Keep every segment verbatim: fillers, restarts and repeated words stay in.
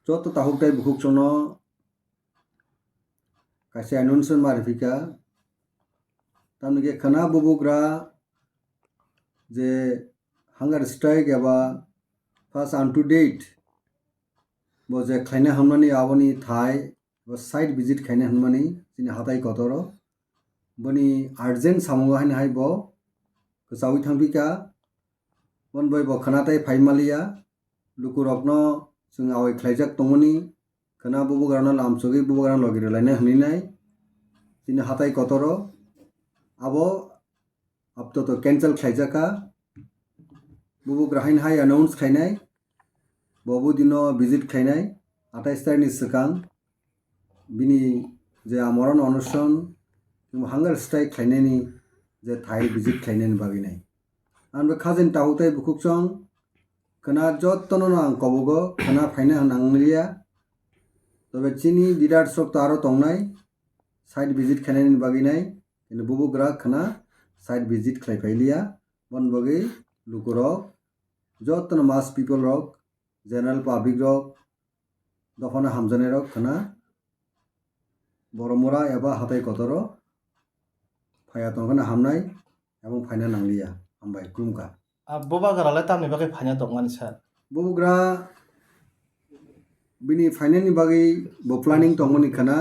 Joto takhuk tei bukhuk chwngno kaisa announcement ma rwphika. Tamni khe khwna bubugra je hunger strike eba first unto death bo je khlaina hwnmani aboni thai bo site visit khaina hwnmani chini hatai kotoro. Boni urgent samungo haino hai bo kwchaui thangphika. Bon bai bo khwna tei phai maliya. Lukurokno chwng awai khlaijak tongmani, khwna bubugrano lamsogwi bubugrano logi rwlaina hwnwi nai. Chini hatai kotoro abo aptoto cancel khlaijakha. Bubugra haino hai announce khainai, bo budino visit khainai, atais tarikni swkang bini je amorano onoson, hunger strike khlainani je thai visit khlainani bagwi nai. Ang bo khajani takhuk tei bukhuk chwng khwna jotono no ang kobogo khwna phaina hwn ang liya. Tobe chini leaders rok to aro tongnai site visit khlainani bagwi nai, kintu bubugra khwna site visit khlai phai liya. Bon bagwi lukurok jotono mass people rok, general public rok, dophano hamjaknai rok khwna Boromura eba hatai kotoro phaiya tongkhana hamnai ebong phaina nangliya. Hambai, khulumkha. Ah, bubagra le tamni bagwi phaina tongmani sir? Bubugra bini phainani bagwi bo planning tongmani khwna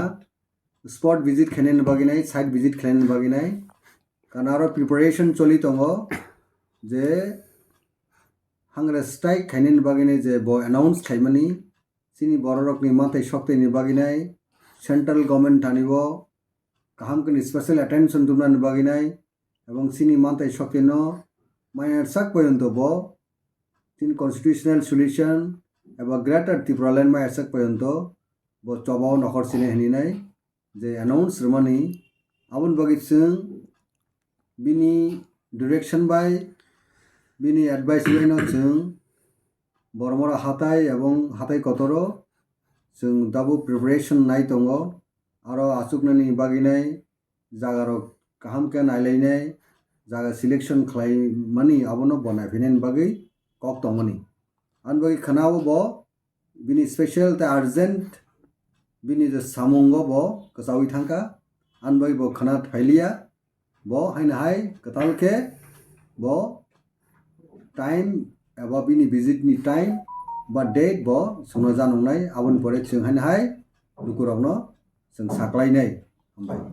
spot visit khainani bagwi nai, site visit khainani bagwi nai. Khwna aro preparation choli tongo je hunger strike khainani bagwi nai je bo announce khaimani. Chini bororokni manthai sokteni bagwi nai central government thani o kaham khe ni special attention rwnani bagwi nai, ebong chini manthai sokteno maya sak poyonto bo chini constitutional solution eba Greater Tipraland maya sak poyonto bo chobao nokhor sini hini nai je announce rwmani. Aboni bagwi chwng bini direction bai bini advice bai no chwng Boromura hatai ebong hatai kotoro chwng tabuk preparation nai tongo. Aro achuknani bagwi nai jagarok kaham khe nailainai jaga selection khlaimani abono bo naiphainani bagwi kok tongmani. Ani bagwi khwnao bo bini special tei urgent bini je samungo bo kwchaui thangkha, ani bagwi bo khwna phailiya. Bo haino hai kwtal khe bo time eba bini visit ni time ba date bo chwngno janoknai, aboni pore chwng haino hai lukurokno chwng saklainai. Hambai.